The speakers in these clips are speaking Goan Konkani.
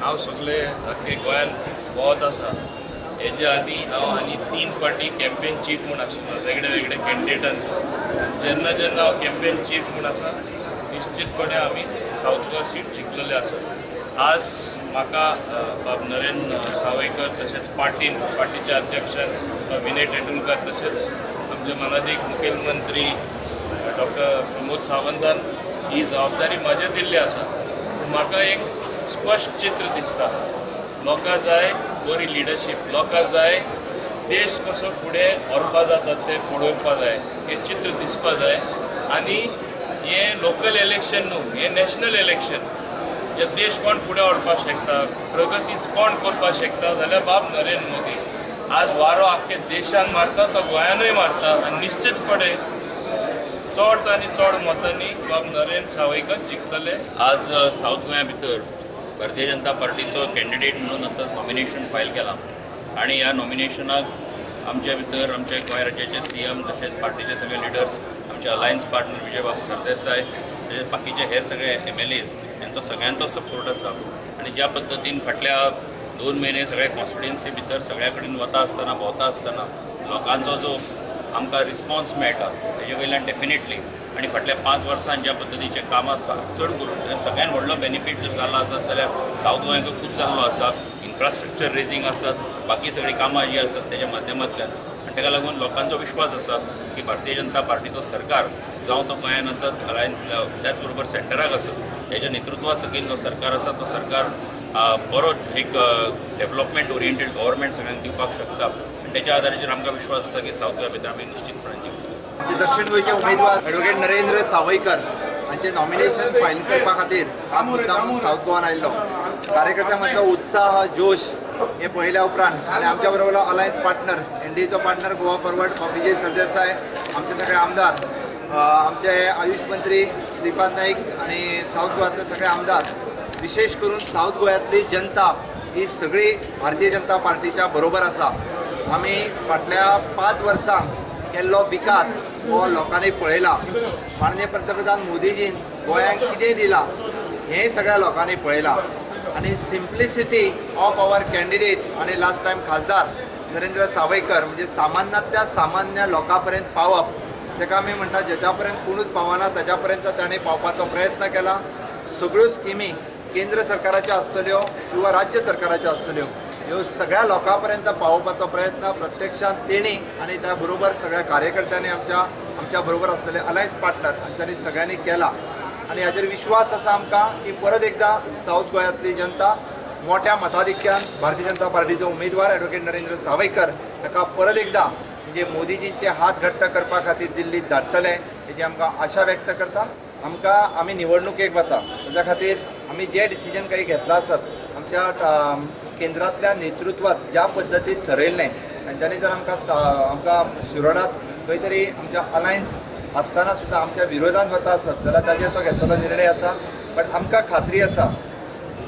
हांव सगळे आख्खे गोंयान भोंवत आसा. हेजे आदी हांव आनी 3 फावटी कॅम्पेन चीफ म्हूण आशिल्लो वेगळे वेगळे कॅन्डिडेटांचो. जेन्ना जेन्ना हांव कॅम्पेन चीफ म्हूण आसा निश्चितपणे आमी सावथ गोवा सीट जिखलेले आसा. आज म्हाका बाब नरेंद्र सावयकर तशेंच पार्टीचे अध्यक्षान विनय तेंडुलकर तशेंच आमचे मानादीक मुखेलमंत्री डॉक्टर प्रमोद सावंतान ही जबाबदारी म्हाजेर दिल्ली आसा. पूण म्हाका एक स्पश्ट चित्र दिसता, लोकां जाय बरी लिडरशीप, लोकां जाय देश कसो फुडें व्हरपा जाता तें पळोवपा जाय, हें चित्र दिसपा जाय. आनी हें लोकल इलेक्शन न्हू, हें नॅशनल इलेक्शन. हे देश कोण फुडें व्हरपाक शकता, प्रगती कोण करपाक शकता जाल्यार बाब नरेंद्र मोदी. आज वारो आख्खे देशान मारता तो गोंयानूय मारता आनी निश्चितपणे चड आनी चड मतांनी बाब नरेंद्र सावयकर जिखतले. आज सावथ गोंया भितर भारतीय जनता पार्टीचो कॅन्डिडेट म्हणून आतांच नॉमिनेशन फायल केलां आनी ह्या नॉमिनेशनाक आमचे भितर आमचे गोंय राज्याचे सीएम तशेंच पार्टीचे सगळे लिडर्स, आमचे अलायन्स पार्टनर विजयबाब सरदेसाय तशेंच बाकीचे हेर सगळे MLAs यांचो सगळ्यांचो सपोर्ट आसा. आनी ज्या पद्दतीन फाटल्या 2 म्हयने सगळे कॉन्स्टिट्युएन्सी भितर सगळ्या कडेन वता आसतना भोंवता आसतना लोकांचो जो आमकां रिस्पॉन्स मेळटा तेजे वयल्यान डेफिनेटली आनी फाटल्या 5 वर्सां ज्या पद्दतीचें काम आसा चड करून सगळ्यान व्हडलो बेनिफीट जर जाल्लो आसत जाल्यार सावथ गोंयाक खूब जाल्लो आसा. इन्फ्रास्ट्रक्चर रेजींग आसत, बाकी सगळीं कामां जीं आसत तेज्या माध्यमांतल्यान आनी ताका लागून लोकांचो विश्वास आसा की भारतीय जनता पार्टीचो सरकार जावं तो गोंयान आसत, अलायन्स त्याच बरोबर सेंटराक आसत, तेज्या नेतृत्वा सकयल जो सरकार आसा तो सरकार बरो एक डेव्हलपमेंट ओरिएंटेड गव्हर्मेंट सगळ्यांक दिवपाक शकता. आनी तेच्या आदाराचेर आमकां विश्वास आसा की सावथ गोंया भितर आमी निश्चितपणान जिखतले. दक्षिण गोंयचे उमेदवार एडवोकेट नरेंद्र सावयकर हांचे नॉमिनेशन फायल करपा खातीर आज मुद्दामून सावथ गोवान आयिल्लो. कार्यकर्त्यां मदलो उत्साह, जोश हे पळयल्या उपरांत आनी आमच्या बरोबर अलायन्स पार्टनर एनडीएचो पार्टनर गोवा फॉरवर्ड विजय सरदेसाय, आमचे सगळे आमदार, आमचे आयुष मंत्री श्रीपाद नाईक आनी सावथ गोवांतले सगळे आमदार, विशेष करून सावथ गोव्यांतली जनता ही सगळी भारतीय जनता पार्टीच्या बरोबर आसा. आमी फाटल्या 5 वर्सांक केल्लो विकास हो लोकांनी पळयला. माननीय पंतप्रधान मोदीजीन गोंयांक कितें दिलां हें सगळ्या लोकांनी पळयलां. आनी सिम्प्लिसिटी ऑफ our candidate आनी लास्ट टायम खासदार नरेंद्र सावयकर म्हणजे सामान्यांतल्या सामान्य लोकां पर्यंत पावप, ताका आमी म्हणटा जेच्या पर्यंत कोणूच पावना ताच्या पर्यंत ताणें पावपाचो प्रयत्न केला. सगळ्यो स्किमी केंद्र सरकाराच्यो आसतल्यो किंवा राज्य सरकाराच्यो आसतल्यो ह्यो सगळ्या लोकां पर्यंत पावोवपाचो प्रयत्न प्रत्यक्षांत तेणी आनी त्या बरोबर सगळ्या कार्यकर्त्यांनी आमच्या बरोबर आसलेले अलायन्स पार्टनर हांच्यांनी सगळ्यांनी केला. आनी हाजेर विश्वास आसा आमकां की परत एकदां सावथ गोंयांतली जनता मोठ्या मताधिक्यान भारतीय जनता पार्टीचो उमेदवार एडवोकेट नरेंद्र सावयकर हाका परत एकदां म्हणजे मोदीजींचे हात घट्ट करपा खातीर दिल्लीत धाडटले हेजी आमकां आशा व्यक्त करता. आमकां आमी निवडणुकेक वता ताच्या खातीर आमी जे डिसिजन काही घेतला आसत आमच्या केंद्रांतल्या नेतृत्वात ज्या पद्दतीन ठरयल्लें तांच्यांनी जर आमकां शिरोडात खंय तरी आमच्या अलायन्स आसतना सुद्दां आमच्या विरोधात वता आसत जाल्यार ताजेर तो घेतलेलो निर्णय आसा. बट आमकां खात्री आसा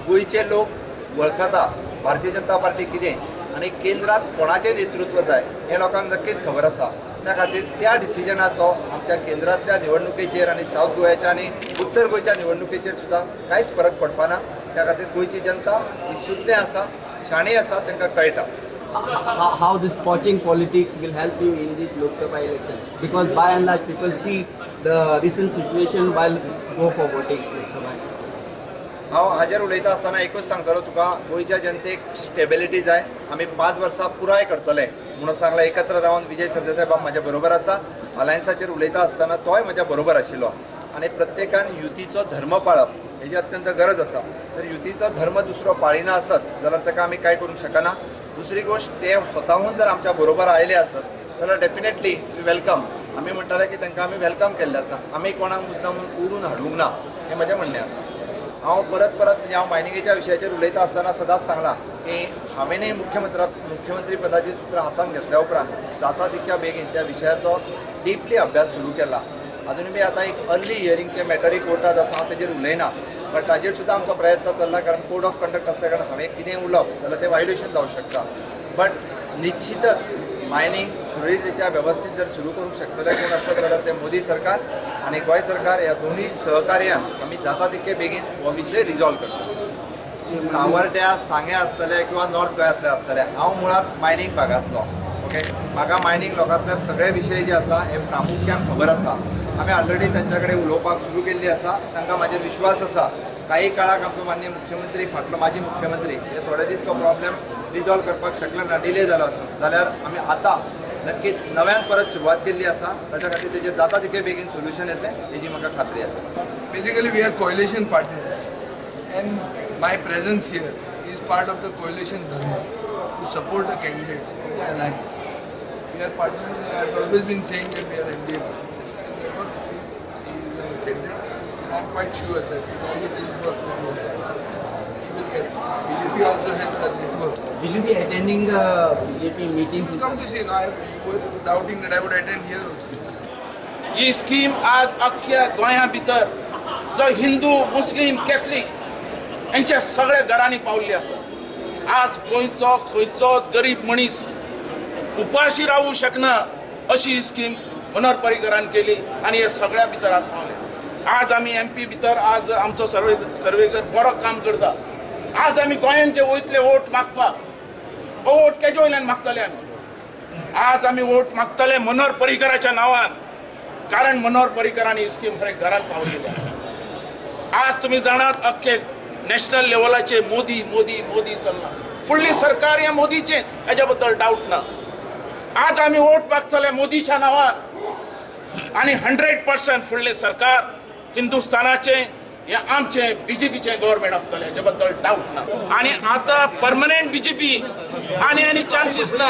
गोंयचे लोक वळखता भारतीय जनता पार्टी कितें आनी केंद्रांत कोणाचें नेतृत्व जाय हें लोकांक नक्कीच खबर आसा. त्या खातीर त्या डिसिजनाचो आमच्या केंद्रांतल्या निवडणुकेचेर आनी सावथ गोव्याच्या आनी उत्तर गोंयच्या निवडणुकेचेर सुद्दां कांयच फरक पडपा ना. त्या खातीर गोंयची जनता ही सुज्ञ आसा, शाणी आसा, तांकां कळटा. How this poaching politics will help you in this Lok Sabha election? Because by and large people see the recent situation while go for voting Lok Sabha. हांव हाजेर उलयता आसतना एकूच सांगतलो तुका, गोंयच्या जनतेक स्टेबिलिटी जाय. आमी 5 वर्सां पुराय करतले म्हणून सांगलां. एकत्र रावन विजय सरदेसाय बाब म्हाज्या बरोबर आसा. अलायन्साचेर उलयता आसतना तोय म्हाज्या बरोबर आशिल्लो. आनी प्रत्येकान युतीचो धर्म पाळप हेजी अत्यंत गरज आसा. तर युतीचो धर्म दुसरो पाळिना आसत जाल्यार ताका आमी कांय करूंक शकना. दुसरी गोश्ट, ते स्वताहून जर आमच्या बरोबर आयले आसत जाल्यार डेफिनेटली we welcome. आमी म्हणटाले की तांकां आमी welcome केल्लें आसा. आमी कोणाक मुद्दाम ओडून हाडूंक ना हें म्हजें म्हणणें आसा. हांव परत परत म्हणजे हांव मायनिंगेच्या विशयाचेर उलयता आसतना सदांच सांगलां की हांवेंय मुख्यमंत्री पदाची सूत्रां हातांत घेतल्या उपरांत जाता तितक्या बेगीन त्या विशयाचो डिपली अभ्यास सुरू केला. अजूनय बी आतां एक अर्ली हियरिंगचे मॅटरूय कोर्टांत आसा, हांव तेजेर उलयना, बट ताजेर सुद्दां आमचो प्रयत्न चल्ला. कारण कोड ऑफ कंडक्ट आसल्या कारणान हांवें कितें उलोवप जाल्यार तें वायलेशन जावंक शकता. बट निश्चितच मायनिंग सुरळीत रित्या वेवस्थीत जर सुरू करूंक शकतले कोण आसत जाल्यार ते मोदी सरकार आनी गोंय सरकार ह्या दोनूय सहकार्यान आमी जाता तितके बेगीन हो विशय रिजॉल्व करतले. सावर्ड्या सांगे आसतले किंवा नॉर्थ गोंयांतले आसतले, हांव मुळांत मायनींग भागांतलो. ओके, म्हाका मायनींग लोकांतले सगळे विशय जे आसा हे प्रामुख्यान खबर आसा. आमी ऑलरेडी तांच्या कडेन उलोवपाक सुरू केल्ली आसा. तांकां म्हाजेर विश्वास आसा. काही काळाक आमचो माननीय मुख्यमंत्री, फाटलो माजी मुख्यमंत्री हे थोडे दीस तो प्रॉब्लेम रिजॉल्व करपाक शकले ना, डिले जालो आसा. जाल्यार आमी आतां नक्की नव्यान परत सुरवात केल्ली आसा. ताच्या खातीर तेजेर जाता तितके बेगीन सोल्युशन येतलें हेजी म्हाका खात्री आसा. Basically we are coalition partners and my presence here is part of the coalition dharma to support the candidate of the alliance. We are partners and I have always been saying that we are NDA partners. Therefore, he is our candidate. I am quite sure that with all the good work that he has done, he will get. BJP also has a network. Will you be attending the BJP meetings? You come to see. No, you were doubting that I would attend here also. He scheme आज अख्ख्या गोंया भितर जो हिंदू, मुस्लीम, कॅथलिक यांच्या सगळ्या घरांनी पावल्ली आसा. आज गोंयचो खंयचोच गरीब मनीस उपाशी रावू शकना अशी ही स्कीम मनोहर पर्रीकरान केली आनी हे सगळ्या भितर आज पावले. आज आमी एमपी भितर आज आमचो सर्वेकर बरो काम करता. आज आमी गोंयांचे वयतले वोट मागपाक, हो वोट केजे वयल्यान मागतले आमी? आज आमी वोट मागतले मनोहर पर्रीकराच्या नांवान, कारण मनोहर पर्रीकरान ही स्कीम हर घरान पावलेली आसा. आज तुमी जाणात अख्खे नॅशनल लेवलाचे मोदी मोदी मोदी चल्ला. फुडली सरकार हे मोदीचेच, हेच्या बद्दल डावट ना. आज आमी वोट मागतले मोदीच्या नांवान आनी 100% फुडलें सरकार हिंदुस्थानाचे हे आमचे बीजेपीचे गव्हर्मेंट आसतले, हेच्या बद्दल डावट ना. आनी आतां परमनंट बीजेपी आनी आनी चान्सीस ना.